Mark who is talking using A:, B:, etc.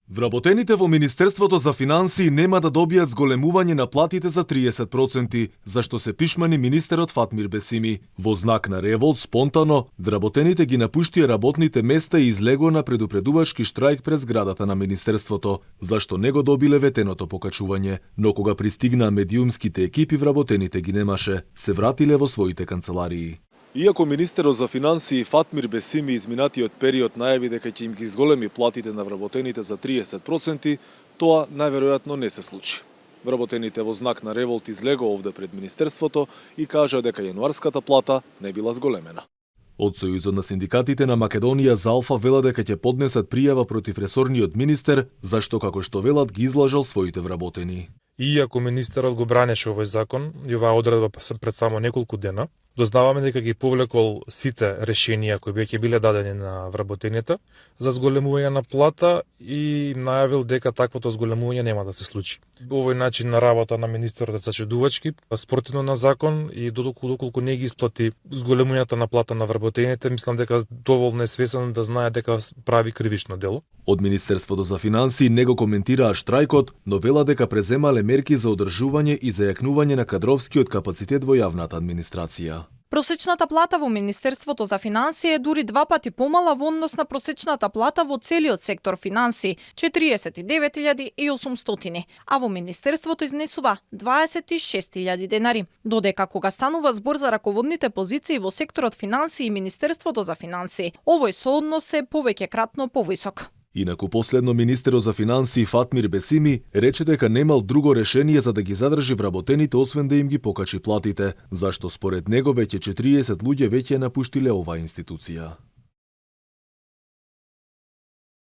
A: Вработените во Министерството за финансии нема да добијат зголемување на платите за 30%, зашто се пишмани министерот Фатмир Бесими. Во знак на револт, спонтано, вработените ги напуштија работните места и излегоа на предупредувачки штрајк пред зградата на Министерството, зашто не го добиле ветеното покачување. Но кога пристигнаа медиумските екипи, вработените ги немаше, се вратиле во своите канцеларии. Иако министерот за финансии Фатмир Бесими изминатиот период најави дека ќе им ги зголеми платите на вработените за 30%, тоа најверојатно не се случи. Вработените во знак на револт излегоа овде пред Министерството и кажа дека јануарската плата не била зголемена. Од Сојузот на синдикатите на Македонија Залфа вела дека ќе поднесат пријава против ресорниот министер, зашто како што велат ги излажал своите вработени.
B: Иако министерот го бранеше овој закон и оваа одредба пред само неколку дена, дознаваме дека ги повлекол сите решенија кои веќе биле дадени на вработените за зголемување на плата и најавил дека таквото зголемување нема да се случи. Овој начин на работа на министерот е зачудувачки, спротивно на закон и доколку не ги исплати зголемувањето на плата на вработените, мислам дека доволно е свесен да знае дека прави кривично дело.
A: Од Министерството за финансии не го коментираа штрајкот, но вела дека преземале мерки за одржување и зајакнување на кадровскиот капацитет во јавната администрација.
C: Просечната плата во Министерството за финансии е дури 2 пати помала во однос на просечната плата во целиот сектор финансии – 49.800, а во Министерството изнесува 26.000 денари. Додека кога станува збор за раководните позиции во секторот финансии и Министерството за финансии, овој сооднос е повеќекратно повисок.
A: Инаку последно министерот за финансии Фатмир Бесими рече дека немал друго решение за да ги задржи вработените освен да им ги покачи платите, зашто според него веќе 40 луѓе веќе напуштиле оваа институција.